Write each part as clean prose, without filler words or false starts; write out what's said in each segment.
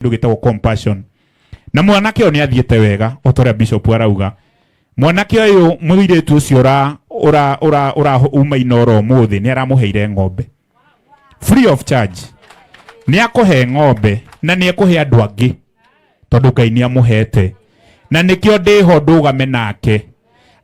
Kĩndũ gĩtagwo compassion. Na mwanake ũyũ nĩ athiĩte wega o ta ũrĩa bishop arauga. Mwanake ũyũ, mũirĩtu ũcio ũra ũra ũra ũra uma Inoro ũmũthĩ, nĩ aramũheire ng'ombe free of charge. Nĩ akũhe ng'ombe na nĩ ekũhe andũ angĩ tondũ Ngai nĩ amũhete, na nĩkĩo ndĩho ndũgame nake.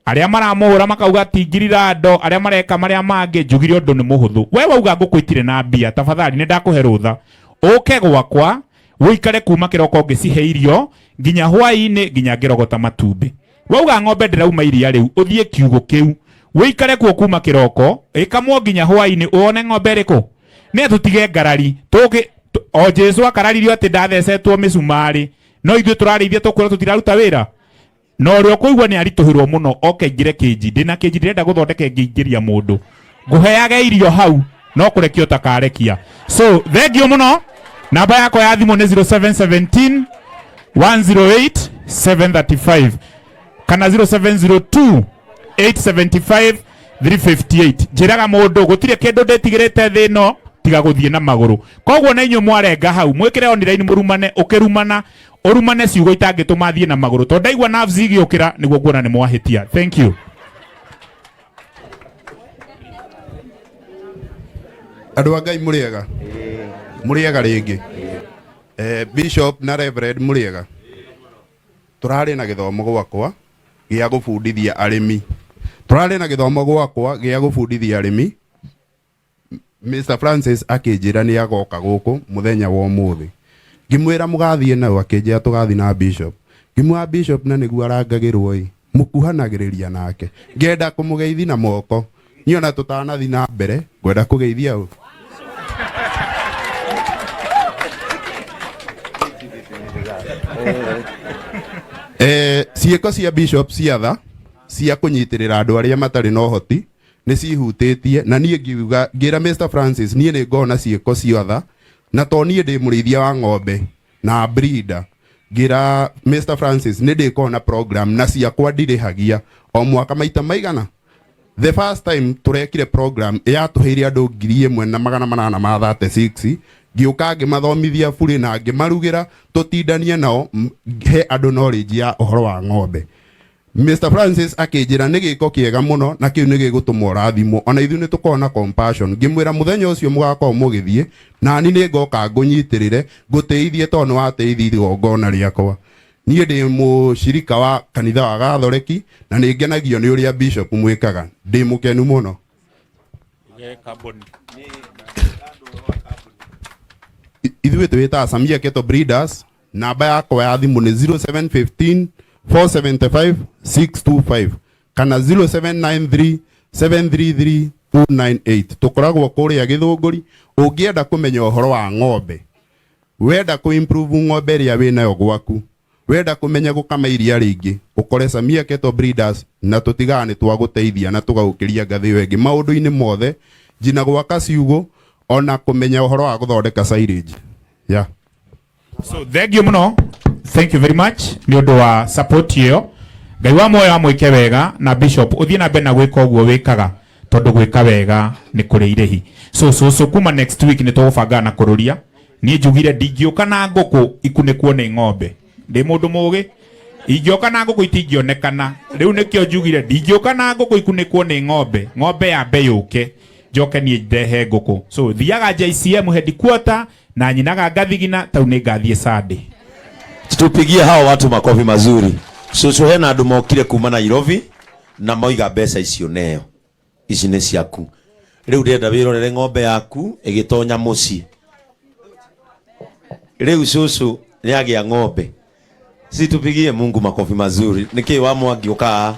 Arĩa maramũhũra makauga tingirira ndo, arĩa mareka marĩa mangĩ, njugire ũndũ nĩ mũhũthũ. We wauga ngũkũ itirĩ na mbia, tafadhali nĩ ndakũhe rũtha ũke gwakwa ũikare kuma kĩroko ngĩcihe irio nginya hwaĩ-inĩ nginya ngĩrogota matumbĩ. Wauga ng'ombe ndĩrauma iria rĩu, ũthiĩ kiugũ kĩu ũikare kuo kuma kĩroko ĩkamwo nginya hwaĩ-inĩ, wone ng'ombe ĩrĩkũ. Nĩ tũtige ngarari tũngĩ. O Jesu akararirio atĩ ndathecetwo mĩcumarĩ, no ithuĩ tũrarĩithia tũkwĩrwo tũtiraruta wĩra. Na ũrĩa ũkũigua nĩ aritũhĩrwo mũno oke aingĩre kĩnji. Ndĩna kĩnji ndĩrenda gũthondeka ĩngĩingĩria mũndũ, ngũheage irio hau no kũrekia ũtakarekia. So thank you mũno. Namba yakwa ya thimũ nĩ 0717 108 735 kana 0702 875 358. Njĩraga mũndũ gũtirĩ kĩndũ ndĩtigĩrĩte thĩ ĩno tiga gũthiĩ na magũrũ. Koguo na inyuĩ mwarenga hau mwĩkĩre online mũrumane, ũkĩrumana ũrumane ciugo itangĩtũma thiĩ na magũrũ, tondũ ndaigua nerves igĩũkĩra nĩguo nguona nĩ mwahĩtia. Thank you. Andũ a Ngai, mũrĩega, mũrĩega rĩngĩ. Bishop na Reverend, mũrĩega. Tũrarĩ na gĩthomo gwakwa gĩa gũbundithia arĩmi. Tũrarĩ na gĩthomo gwakwa gĩa gũbundithia arĩmi. Mr Francis akĩnjĩra nĩ agoka gũkũ mũthenya wa ũmũthĩ. Ngĩmwĩra mũgathiĩ nao, akĩnjĩra tũgathiĩ na Bishop. Ngĩmwĩra Bishop na nĩguo arangagĩrwo ĩ mũkuhanagĩrĩria nake. Ngenda kũmũgeithi na moko. Niĩ ona tũtanathi na mbere ngwenda kũgeithia ũ. Ciĩko cia Bishop cia tha cia kũnyitĩrĩra andũ arĩa matarĩ na ũhoti nĩ cihutĩtie, na niĩ ngiuga ngĩra Mr Francis niĩ nĩ ngona ciĩko cia tha, na to niĩ ndĩ mũrĩithia wa ng'ombe na breeder. Ngĩra Mr Francis nĩ ndĩkorwo na program na ciakwa ndirĩhagia o mwaka maita maigana. The first time tũrekire program yatũheire andũ 1836. Ngĩũka ngĩmathomithia burĩ na ngĩmarugĩra tũtindanie nao, he andũ knowledge ya ũhoro wa ng'ombe. Mr Francis akĩnjĩra nĩ gĩko kĩega mũno na kĩu nĩ gĩgũtũma ũrathimwo, ona ithuĩ nĩ tũkorwo na compassion. Ngĩmwĩra mũthenya ũcio mũgakorwo mũgĩthiĩ nani nĩ ngoka ngũnyitĩrĩre ngũtĩithie tondũ nĩ watĩithia igongona rĩakwa. Niĩ ndĩ mũcirika wa kanitha wa Gathoreki na nĩ ngenagio nĩ ũrĩa Bishop mwĩkaga. Ndĩ mũkenu mũno. Ithuĩ twĩtaga Samia Cattle Breeders. Namba yakwa ya thimũ nĩ 0715 475 625 kana 0793 733 298. Tũkoragwo kũrĩa Gĩthũngũri. Ũngĩenda kũmenya ũhoro wa ng'ombe, wenda kũ improve ng'ombe ĩrĩa wĩnayo gwaku, wenda kũmenya gũkama iria rĩingĩ, ũkore Samia Cattle Breeders na tũtigaga nĩ twagũteithia na tũgagũkĩria ngathĩ ĩyo ĩngĩ maũndũ-inĩ mothe, nginya gwaka ciugũ ona kũmenya ũhoro wa gũthondeka silage, yeah. So thank you mũno, thank you very much nĩ ũndũ wa support ĩyo. Ngai wa muoyo amwĩke wega, na Bishop ũthiĩ na mbere na gwĩka ũguo wĩkaga tondũ gwĩka wega nĩ kũrĩ irĩhi. So so kuma next week nĩ tũgũbanga na kũrũria. Niĩ njugire ndingĩũka na ngũkũ ikunĩkwo nĩ ng'ombe. Ndĩ mũndũ mũgĩ, ingĩũka na ngũkũ itingĩonekana. Rĩu nĩkĩo njugire ndingĩũka na ngũkũ ikunĩkwo nĩ ng'ombe. Ng'ombe yambe yũke, njoke niĩ ndehe ngũkũ. So thiaga JCM headquarter na nyinaga ngathigina tau nĩ ngathiĩ Sunday. Tupigie hao watu makofi mazuri. Cucu, hena andũ mokire kuma Nairobi na moiga mbeca icio neo ici nĩ ciaku. Rĩu ndĩrenda wĩrorere ng'ombe yaku ĩgĩtonya mũciĩ. Rĩu cucu nĩ agĩa ng'ombe. Si tupigie Mungu makofi mazuri. Nĩkĩ wa Mwangi ũkaa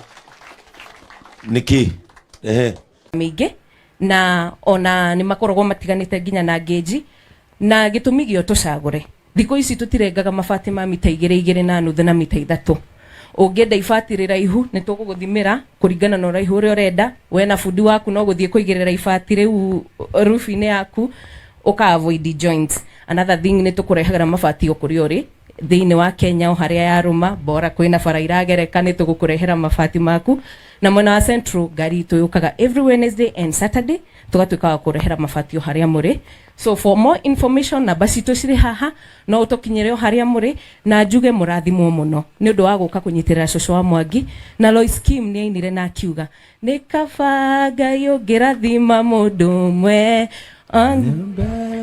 nĩkĩ? Ehe. Mĩingĩ na ona nĩ makoragwo matiganĩte nginya na ngĩnji na gĩtũmi gĩo tũcagũre. Thikũ ici tũtirengaga mabati ma mita igĩrĩ, 2.5 na mita 3. Ũngĩenda ibati rĩraihu, nĩ tũgũgũthimĩra kũringana na ũraihu ũrĩa ũrenda. We na bundi waku no gũthiĩ kũigĩrĩra ibati rĩu roof-inĩ yaku, ũka avoid joints. Another thing, nĩ tũkũrehagĩra mabati o kũrĩa ũrĩ thĩinĩ wa Kenya, o harĩa yarũma bora kwĩna bara iragereka, nĩ tũgũkũrehera mabati maku. Na mwena wa Central, ngari itũ yũkaga every Wednesday and Saturday, tũgatuĩka wa kũrehera mabati o harĩa mũrĩ. So for more information, namba citũ cirĩ haha, no ũtũkinyĩre o harĩa mũrĩ, na njuge mũrathimwo mũno nĩ ũndũ wa gũka kũnyitĩrĩra cũcũ wa Mwangi. Na Lois Kim nĩ ainire na akiuga nĩ kaba Ngai ũngĩrathima mũndũ ũmwe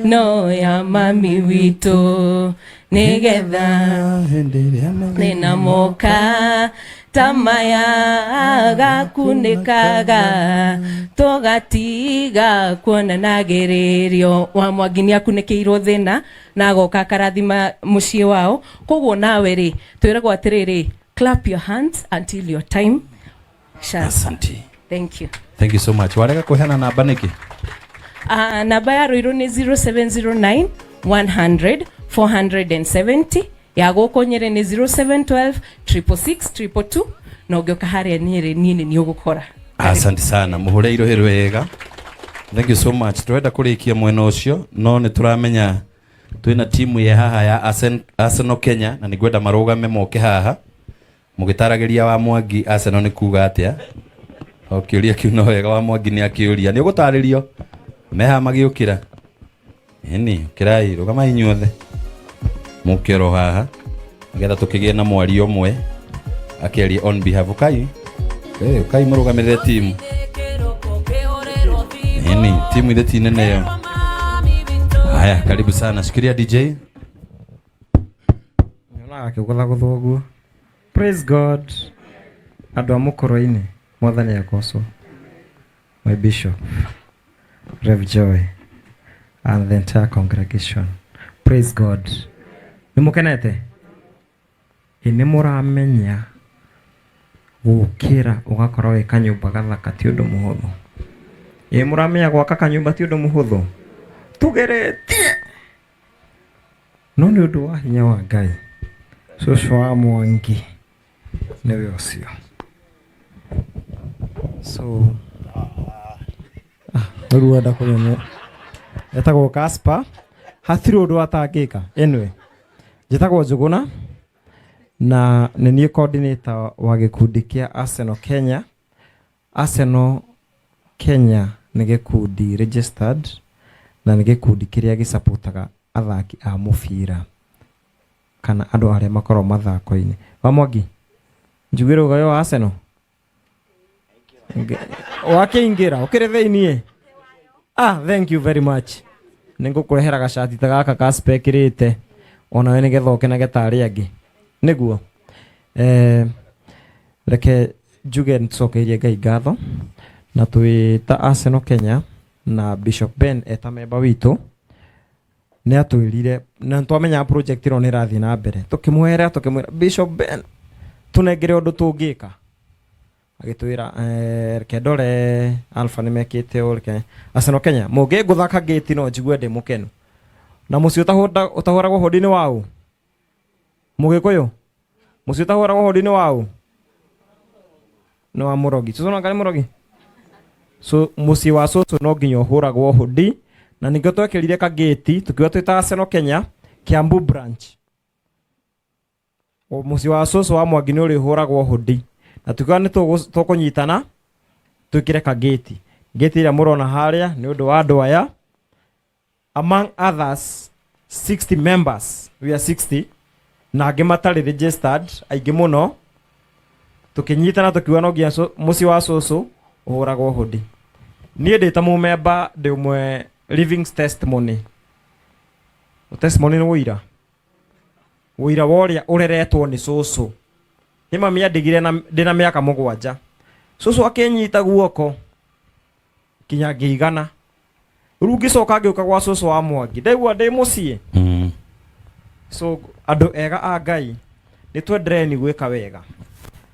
no ya mami witũ, nĩgetha thĩna moka ta maya gakunĩkaga tũgatiga kuonanagĩrĩrio. Wa Mwangi nĩ akunĩkĩirwo thĩna na agoka akarathima mũciĩ wao. Koguo nawe rĩ, twĩragwo atĩrĩrĩ, clap your hands until your time shall. Asante. Thank you. Thank you so much. Warega kuheana namba niki? Namba ya Ruiru nĩ 0709 100 470, ya gũkũ Nyĩrĩ nĩ 0712 666 222, na ũngĩũka harĩa Nyĩrĩ niĩ nĩ niĩ ũgũkora. Asante sana, muhure irohe wega. Thank you so much. Turenda kurikia mwena ucio, no nĩ turamenya twina timu ya haha ya Arsenal Kenya, na nĩngwenda marũgame moke haha mũgĩtaragĩria wa Mwangi Arsenal nĩ kuga atĩa. O kĩũria kĩu no wega wa Mwangi nĩ akĩũria, nĩ ũgũtarĩrio me haha magĩũkĩra. Ĩni ũkĩrai, rũgamai inyuothe mũke oro haha nĩgetha tũkĩgĩe na mwario ũmwe akĩaria on behalf. Ũkai, ũkai mũrũgamĩrĩre timu. Ĩni timu ithe ti nene ĩyo. Haya, karibu sana, shikilia DJ. Nyonaga akĩgũthagũthwo ũguo. Praise God. Andũ a mũkũrũ-inĩ, Mwathani agocwo. My bishop, Rev Joy, and the entire congregation. Praise God. Nĩ mũkenete? Ĩ nĩ mũramenya gũkĩra ũgakorwo wĩ kanyũmba gathaka ti ũndũ mũhũthũ. Ĩ mũramenya gwaka kanyũmba ti ũndũ mũhũthũ. Tũgeretie. No nĩ ũndũ wa hinya wa Ngai, cũcũ wa Mwangi nĩwe ũcio. So rĩu wenda kũmenya etagwo Casper, hatirĩ ũndũ atangĩka. Anyway, njĩtagwo Njũgũna na nĩ niĩ coordinator wa gĩkundi kĩa Arsenal Kenya. Arsenal Kenya nĩ gĩkundi registered na nĩ gĩkundi kĩrĩa gĩsupportaga athaki a mũbira kana andũ arĩa makoragwo mathako-inĩ. Wa Mwangi, njugĩre ũgayo wa Arsenal? Wakĩingĩra ũkĩrĩ thĩiniĩ? Thank you very much. Nĩ ngũkũrehera gacati ta gaka Casper ekĩrĩte onawe nĩgetha ũkenage ta arĩa angĩ. Nĩguo. Reke njuge nĩtũcokeirie Ngai ngatho na twĩ ta Arsenal Kenya na Bishop Ben eta memba witũ nĩ atwĩrire na twamenya project ĩno nĩ ĩrathiĩ na mbere, tũkĩmwĩra tũkĩmwĩra Bishop Ben tũnengere ũndũ tũngĩka, agĩtwĩra reke ndore Alpha nĩ mekĩte ũũ, reke Arsenal Kenya mũngĩngũthaka gate no njigue ndĩ mũkenu. Na mũciĩ ũtahũragwo hũndi nĩ waũ? Mũgĩkũyũ? Mũciĩ ũtahũragwo hũndi nĩ waũ? Nĩ wa mũrogi. Cũcũ no ngarĩ mũrogi? So mũciĩ wa cũcũ no nginya ũhũragwo hũndi, na nĩkĩo twekĩrire kagĩti tũkiuga twĩ ta Arsenal Kenya Kiambu branch. O mũciĩ wa cũcũ wa Mwangi nĩ ũrĩhũragwo hũndi, na tukiuga nĩ tũkũnyitana twĩkĩre kagĩti. Gĩti ĩrĩa mũrona harĩa nĩ ũndũ wa andũ aya, among others 60 members, we are 60 na angĩ matarĩ registered aingĩ mũno. Tũkĩnyitana tũkiuga no nginya mũciĩ wa cũcũ ũhũragwo hũndi. Niĩ ndĩ ta mũmemba ndĩ ũmwe living testimony. Testimony nĩ ũira, ũira wa ũrĩa ũreretwo nĩ cũcũ. Nĩ mami andigire ndĩ na mĩaka 7, cũcũ akĩnyita guoko kinya ngĩigana. Rĩu ngĩcoka ngĩũka gwa cũcũ wa Mwangi, ndaigua ndĩ mũciĩ. So andũ ega a Ngai, nĩ twendereni gwĩka wega,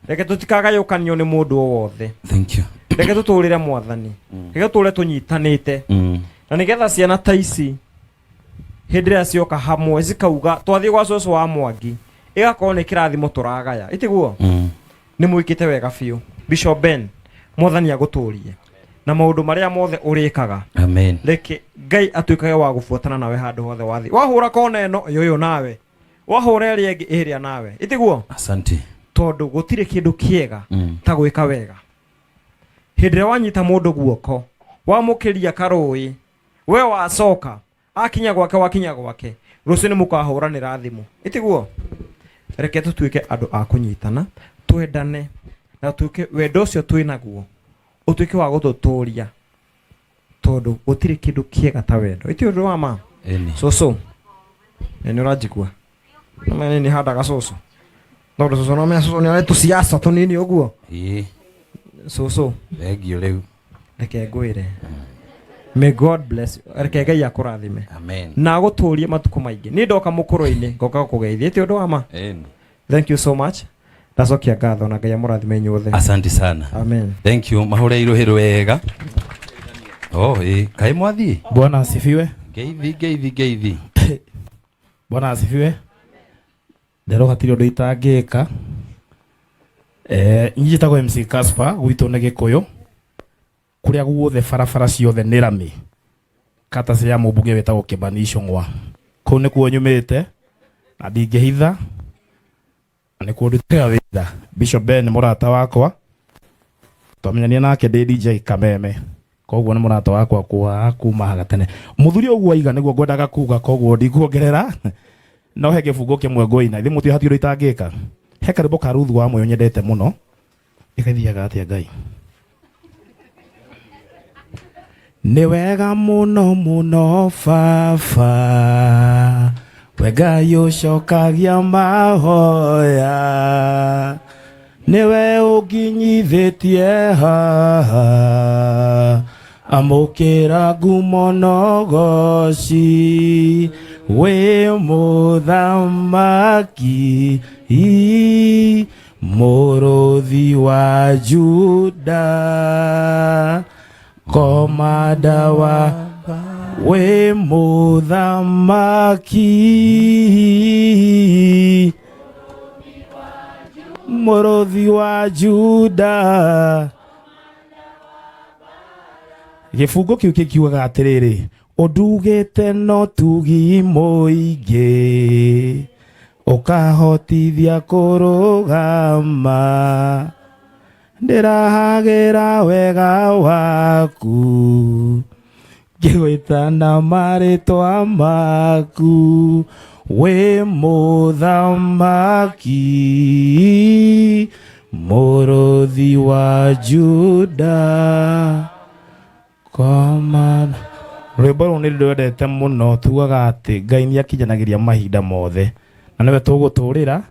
reke tũtikagayũkanio nĩ mũndũ o wothe. Thank you. Reke tũtũrĩre Mwathani, reke tũtũre tũnyitanĩte, na nĩgetha ciana ta ici hĩndĩ ĩrĩa cioka hamwe cikauga twathiĩ gwa cũcũ wa Mwangi, ĩgakorwo nĩ kĩrathimo tũragaya, itiguo? Nĩ mwĩkĩte wega biũ. Bishop Ben, Mwathani agũtũrie na maũndũ marĩa mothe ũrĩkaga. Amen. Reke Ngai atuĩkage wa gũbuatana nawe handũ hothe wathiĩ. Wahũra kona ĩno ĩyo nawe, wahũra ĩrĩa ĩngĩ ĩrĩa nawe, itiguo? Asante. Tondũ gũtirĩ kĩndũ kĩega ta gwĩka wega. Hĩndĩ ĩrĩa wanyita mũndũ guoko, wamũkĩria karũĩ, we wacoka Akinya gwake wakinya gwake, rũciũ nĩ mũkahũranĩra thimũ, ĩtiguo? Reke tũtuĩke andũ a kũnyitana, twendane na tuĩke wendo ũcio twĩ naguo ũtuĩke wa gũtũtũria, tondũ gũtirĩ kĩndũ kĩega ta wendo. Ĩti ũndũ wa ma? Ĩni. Cũcũ, nĩ ũranjigua? Nĩ nĩ handaga cũcũ, tondũ cũcũ no menya cũcũ nĩ arĩ tũciaca tũnini ũguo. Ĩĩ. Cũcũ, Thengiũ rĩu. Reke ngwĩre, may God bless you. Reke Ngai akũrathime. Amen. Na agũtũrie matukũ maingĩ. Niĩ ndoka mũkũrũ-inĩ ngoka gũkũgeithia, ĩti ũndũ wa ma? Ĩni. Thank you so much. Ndacokia ngatho na Ngai amũrathime inyuothe. Asante sana. Amen. Thank you. Mahũre irũhĩ rwega. Oh, ĩ kaĩ mwathiĩ? Bwana asifiwe. Ngeithi, ngeithi, ngeithi. Bwana asifiwe. Ndero hatirĩ ũndũ itangĩka. Eh, niĩ njĩtagwo MC Casper, gwitũ nĩ Gĩkũyũ. Kũrĩa guothe barabara ciothe nĩ rami. Kata ya mũmbunge wĩtagwo Kĩmani Icũng'wa. Kũu nĩkuo nyumĩte na ndingĩhitha na nĩkuo ndutaga wĩra. Bishop Ben nĩ mũrata wakwa, twamenyania nake ndĩ DJ Kameme, koguo nĩ mũrata wakwa kwa kuma haga tene. Mũthuri ũguo aiga nĩguo ngwendaga kuga, koguo ndikuongerera, no he gĩbungo kĩmwe ngũina. Ithe mũtio hatirĩ itangĩka. He karwĩmbo ka Ruth wa Moyo nyendete mũno, ĩgathiaga atĩa? Ngai nĩ wega mũno mũno, baba we Ngai ũcokagia mahoya, nĩwe ũnginyithĩtie haha, amũkĩra ngumo nogoci, wĩ mũthamaki, mũrũthi wa Juda, komanda wa, wĩ mũthamaki, mũrũthi wa Juda. Gĩbungo kĩu kĩkiugaga atĩrĩrĩ, ũndugĩte no tugi mũingĩ, ũkahotithia kũrũgama, ndĩrahagĩra wega waku, ngĩgwĩtana marĩtwa maku, wĩ mũthamaki, mũrũthi wa Juda, koma. Rwĩmbo rũu nĩ ndwendete mũno. Tugaga atĩ Ngai nĩ akinyanagĩria mahinda mothe na nĩwe tũgũtũrĩra.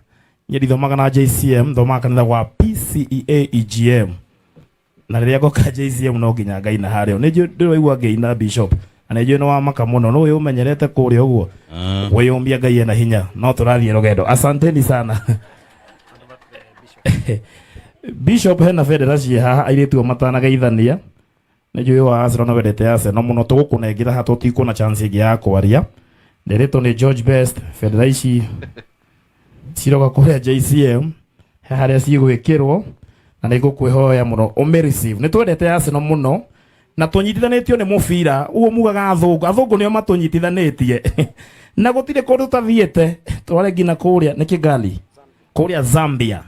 Niĩ ndithomaga na JCM, thomaga kanitha wa PCEA EGM, na rĩrĩa ngoka JCM no nginya ngaina harĩa. Nĩ njũĩ ndĩraigua ngĩina, Bishop, na nĩ njũĩ nĩ wamaka mũno, nĩ ũmenyerete kũrĩa ũguo wĩyũmbia. Ngai ena hinya, no tũrathiĩ rũgendo. Asanteni sana. Bishop, hena bendera ciĩ haha airĩtu o matanageithania. Nĩ njũĩ wa Arsenal na wendete Arsenal mũno, tũgũkũnengera haha tũtikuona chance ĩngĩ ya kwaria. Nderetwo nĩ George Best. Bendera ici ciroka kũrĩa JCM, he harĩa cigwĩkĩrwo, na nĩ ngũkwĩhoya mũno ũmĩ receive. Nĩ twendete Arsenal mũno na tũnyitithanĩtio nĩ mũbira ũguo mugaga athũngũ. Athũngũ nĩo matũnyitithanĩtie na gũtirĩ kũndũ tũtathiĩte, tware nginya kũrĩa nĩ Kigali, kũrĩa Zambia,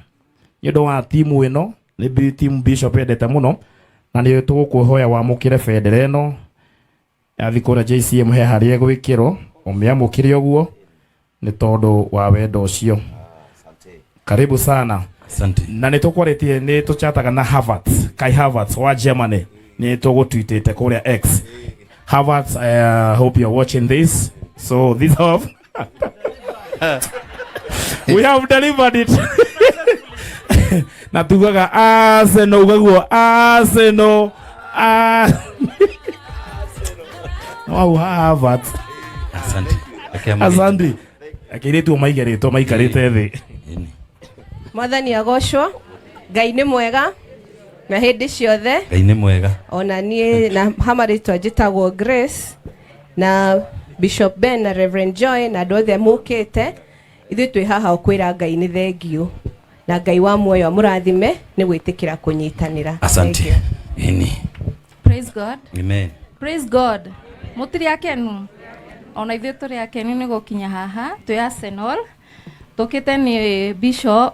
nĩ ũndũ wa timu ĩno. Nĩ timu Bishop endete mũno, na nĩ tũgũkwĩhoya wamũkĩre bendera ĩno yathi kũrĩa JCM, he harĩa ĩgwĩkĩrwo, ũmĩamũkĩre ũguo nĩ tondũ wa wendo ũcio. Karibu sana. Asante. Na nĩ tũkwarĩtie, nĩ tũchataga na Havertz, Kai Havertz wa Germany, nĩ tũgũtwitĩte kũrĩa X. Havertz, I hope you're watching this. So this off we have delivered it, na tugaga Arsenal, ugaguo Arsenal. Ah, wow, Havertz. Asante. Reke amũgeithie. Asante. Akĩrĩtwo maigarĩtwo maikarĩte thĩ. Ĩni. Mwathani agocwo. Ngai nĩ mwega na hĩndĩ ciothe. Ngai nĩ mwega. Ona niĩ na hama rĩtwa njĩtagwo Grace, na Bishop Ben na Reverend Joy na andũ othe mũkĩte, ithuĩ twĩ haha o kwĩra Ngai nĩ thengiũ, na Ngai wa muoyo amũrathime nĩ gwĩtĩkĩra kũnyitanĩra. Asante. Thank you. Ĩni. Praise God. Amen. Praise God. Mũtirĩ akenu? Ona ithuĩ tũrĩ akenu nĩ gũkinya haha. Twĩ Arsenal. Tũkĩte nĩ Bishop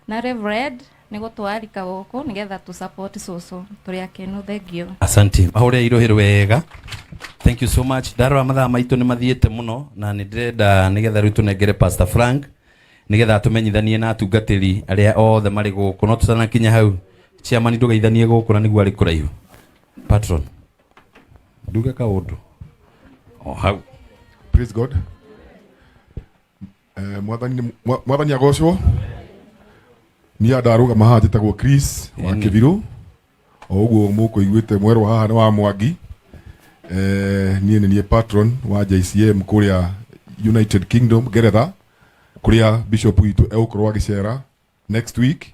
na Reverend nĩ gũtwarika gũkũ nĩgetha tũ support cũcũ. Tũrĩ akenu, thank you. Asante. Mahũre irohĩ wega. Thank you so much. Ndarora mathaa maitũ nĩ mathiĩte mũno na nĩ ndĩrenda nĩgetha rĩu tũnengere Pastor Frank nĩgetha atũmenyithanie na atungatĩri arĩa othe marĩ gũkũ no tũtanakinya hau chairman ndũgeithanie gũkũ na nĩguo arĩ kũraihu. Patron nduge kaũndũ o hau. Praise God. Eh, mwathani nĩ- mwathani agocwo niĩ ndarũgama haha njĩtagwo Chris wa Ĩni. Kĩbirũ o ũguo mũkũiguĩte mwerwo haha nĩ wa Mwangi. Eh, niĩ nĩ niĩ patron wa JCM kũrĩa United Kingdom Ngeretha kũrĩa bishop witũ egũkorwo agĩcera next week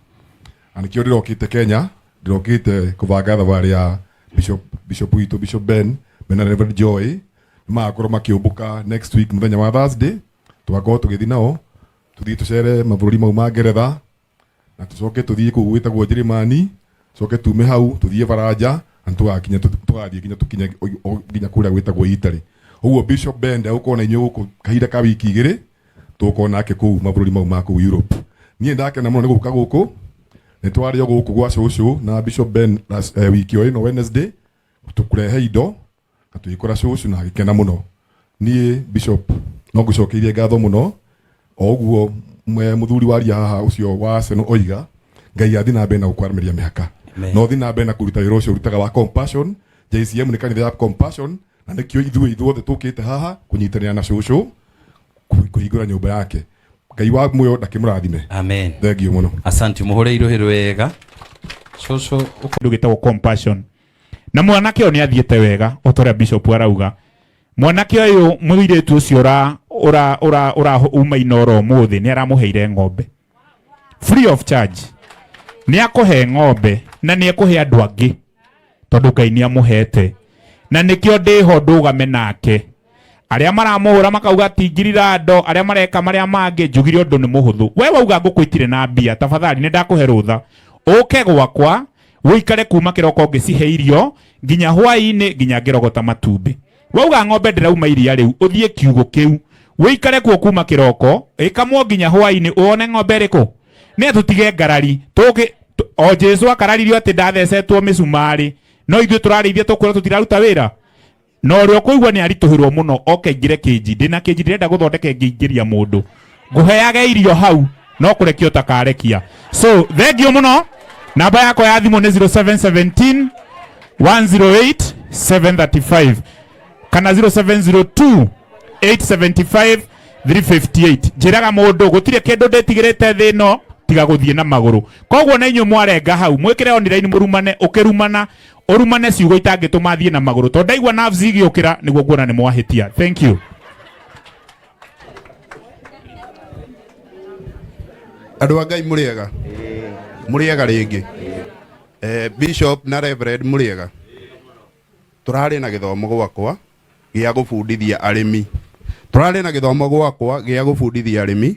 na nĩkĩo ndĩrokĩte Kenya ndĩrokĩte kũbanga thabarĩ ya bishop bishop witũ Bishop Ben mena Reverend Joy nĩmagakorwo makĩũmbũka next week mũthenya wa Thursday tũgakorwo tũgĩthiĩ nao tũthiĩ tũcere mabũrũri mau ma Ngeretha na tũcoke tũthiĩ kũu gwĩtagwo Njĩrĩmani tũcoke tume hau tũthiĩ Baranja na tũgakinya tũgathiĩ nginya tũkinye nginya kũrĩa gwĩtagwo Italy ũguo Bishop Ben ndegũkorwo na inyuĩ gũkũ kahinda ka wiki igĩrĩ tũgũkorwo nake kũu mabũrũri mau ma kũu Europe niĩ ndakena mũno nĩ gũka gũkũ nĩ twarĩ o gũkũ gwa cũcũ na Bishop Ben last, wiki o ĩno Wednesday tũkũrehe indo na tũgĩkora cũcũ na agĩkena mũno niĩ Bishop no ngũcokeirie ngatho mũno o ũguo mũthuri waria haha ũcio wa Arsenal oiga Ngai athiĩ na mbere na gũkwaramĩria mĩhaka Amen. na ũthiĩ na mbere na kũruta wĩra ũcio ũrutaga wa compassion JCM nĩ kanitha ya compassion na nĩkĩo ithuĩ ithuothe tũkĩte haha kũnyitanĩra na cũcũ kũhingũra nyũmba yake Ngai wa muoyo ndakĩmũrathime. Amen. Thank you mũno. Asante muhore iruhi rwega. Cũcũ kĩndũ gĩtagwo compassion na mwanake ũyũ nĩ athiĩte wega o ta ũrĩa bishop arauga mwanake ũyũ mũirĩtu ũcio ũra ũra ũra ũra uma inoro ũmũthĩ nĩ aramũheire ng'ombe free of charge nĩ akũhe ng'ombe na nĩ ekũhe andũ angĩ tondũ Ngai nĩ amũhete na nĩkĩo ndĩho ndũgame nake arĩa maramũhũra makauga tingirira ndo arĩa mareka marĩa mangĩ njugire ũndũ nĩ mũhũthũ we wauga ngũkũ itirĩ na mbia tafadhali nĩ ndakũhe rũtha ũke gwakwa ũikare kuma kĩroko ngĩcihe irio nginya hwaĩ-inĩ nginya ngĩrogota matumbĩ wauga ng'ombe ndĩrauma iria rĩu ũthiĩ kiugũ kĩu ũikare kuo kuma kĩroko ĩkamwo nginya hwaĩ-inĩ wone ng'ombe ĩrĩkũ nĩ tũtige ngarari tũkĩ o Jesu akararirio atĩ ndathecetwo mĩcumarĩ no ithuĩ tũrarĩithia tũkwĩrwo tũtiraruta wĩra na ũrĩa ũkũigua nĩ aritũhĩrwo mũno oke aingĩre kĩnji ndĩna kĩnji ndĩrenda gũthondeka ĩngĩingĩria mũndũ ngũheage irio hau no kũrekia ũtakarekia so thank you mũno namba yakwa ya thimũ nĩ 0717 108 735 kana 0702 875 358 njĩraga mũndũ gũtirĩ kĩndũ ndĩtigĩrĩte thĩ ĩno tiga gũthiĩ na magũrũ koguo na inyuĩ mwarenga hau mwĩkĩre online mũrumane ũkĩrumana ũrumane ciugo itangĩtũma thiĩ na magũrũ tondũ ndaigua nerves igĩũkĩra nĩguo nguona nĩ mwahĩtia thank you Andũ a Ngai mũrĩega mũrĩega rĩngĩ Bishop na Reverend mũrĩega tũrarĩ na gĩthomo gwakwa gĩa gũbundithia arĩmi tũrarĩ na gĩthomo gwakwa gĩa gũbundithia arĩmi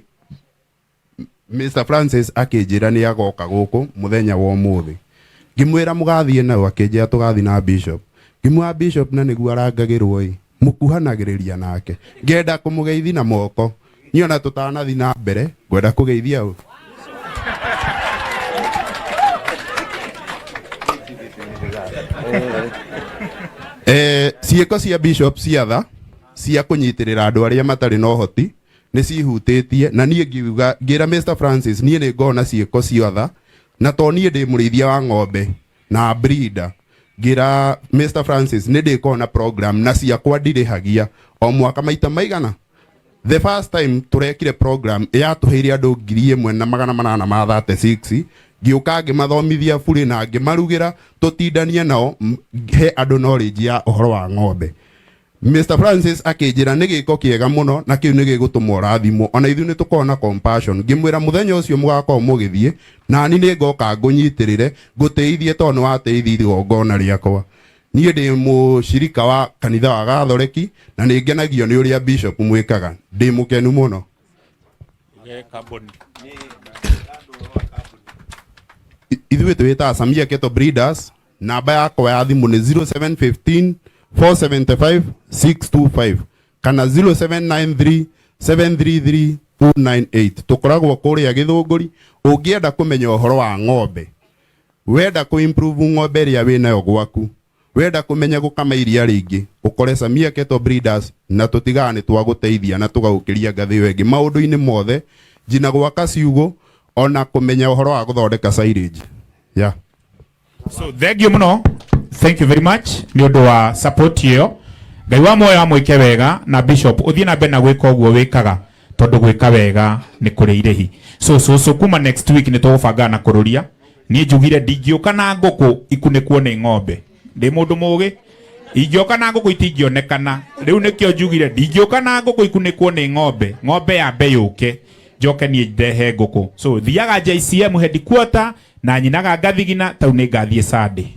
Mr Francis akĩnjĩra nĩ agoka gũkũ mũthenya wa ũmũthĩ ngĩmwĩra mũgathiĩ nao akĩnjĩra tũgathiĩ na Bishop ngĩmwĩra Bishop na nĩguo arangagĩrwo ĩ mũkuhanagĩrĩria nake ngenda kũmũgeithi na moko niĩ ona tũtanathiĩ na mbere ngwenda kũgeithia ũ ciĩko cia Bishop cia tha cia kũnyitĩrĩra andũ arĩa matarĩ na ũhoti nĩ cihutĩtie na niĩ ngiuga ngĩra Mr Francis niĩ nĩ ngona ciĩko cia tha na to niĩ ndĩ mũrĩithia wa ng'ombe na breeder ngĩra Mr Francis nĩ ndĩkorwo na program na ciakwa ndirĩhagia o mwaka maita maigana the first time tũrekire program yatũheire andũ 1836 ngĩũka ngĩmathomithia burĩ na ngĩmarugĩra tũtindanie nao he andũ knowledge ya ũhoro wa ng'ombe Mr Francis akĩnjĩra nĩ gĩko kĩega mũno na kĩu nĩ gĩgũtũma ũrathimwo ona ithuĩ nĩ tũkorwo na compassion ngĩmwĩra mũthenya ũcio mũgakorwo mũgĩthiĩ nani nĩ ngoka ngũnyitĩrĩre ngũtĩithie tondũ nĩ watĩithia igongona rĩakwa niĩ ndĩ mũcirika wa kanitha wa Gathoreki na nĩ ngenagio nĩ ũrĩa Bishop mwĩkaga ndĩ mũkenu mũno ithuĩ twĩtaga Samia Cattle Breeders namba yakwa ya thimũ nĩ 0715 475 625 kana 0793 733 298 tũkoragwo kũrĩa Gĩthũngũri ũngĩenda kũmenya ũhoro wa ng'ombe wenda kũ improve ng'ombe ĩrĩa wĩnayo gwaku Wenda kũmenya gũkama iria rĩingĩ, ũkore Samia Cattle Breeders, na tũtigaga nĩ twagũteithia na tũgagũkĩria ngathĩ ĩyo ĩngĩ maũndũ-inĩ mothe, nginya gwaka ciugũ ona kũmenya ũhoro wa gũthondeka silage. Yeah. So thank you muno, thank you very much nĩ ũndũ wa support ĩyo. Ngai wa muoyo amwĩke wega, na Bishop ũthiĩ na mbere na gwĩka ũguo wĩkaga, tondũ gwĩka wega nĩ kũrĩ irĩhi. So kuma next week nĩ tũgũbanga na kũrũria. Niĩ njugire ndingĩũka na ngũkũ ikunĩkwo nĩ ng'ombe, ndĩ mũndũ mũgĩ, ingĩũka na ngũkũ itingĩonekana. Rĩu nĩkĩo njugire ndingĩũka na ngũkũ ikunĩkwo nĩ ng'ombe, ng'ombe yambe yũke njoke niĩ ndehe ngũkũ. So thiaga JCM headquarter na nyinaga ngathigina tau nĩ ngathiĩ Sunday.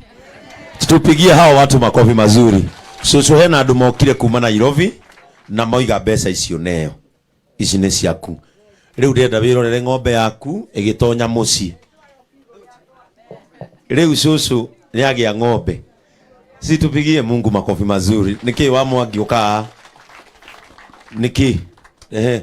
Tupigie hao watu makofi mazuri. Cucu, hena andu mokire kuma Nairobi na moiga mbeca icio neo, ici nĩ ciaku. Rĩu ndĩrenda wĩrorere ng'ombe yaku ĩgĩtonya mũciĩ. Rĩu cucu nĩagĩa ng'ombe. Situpigie Mungu makofi mazuri. Nĩkĩ wa Mwangi ũkaa? Nĩkĩ? Ehe.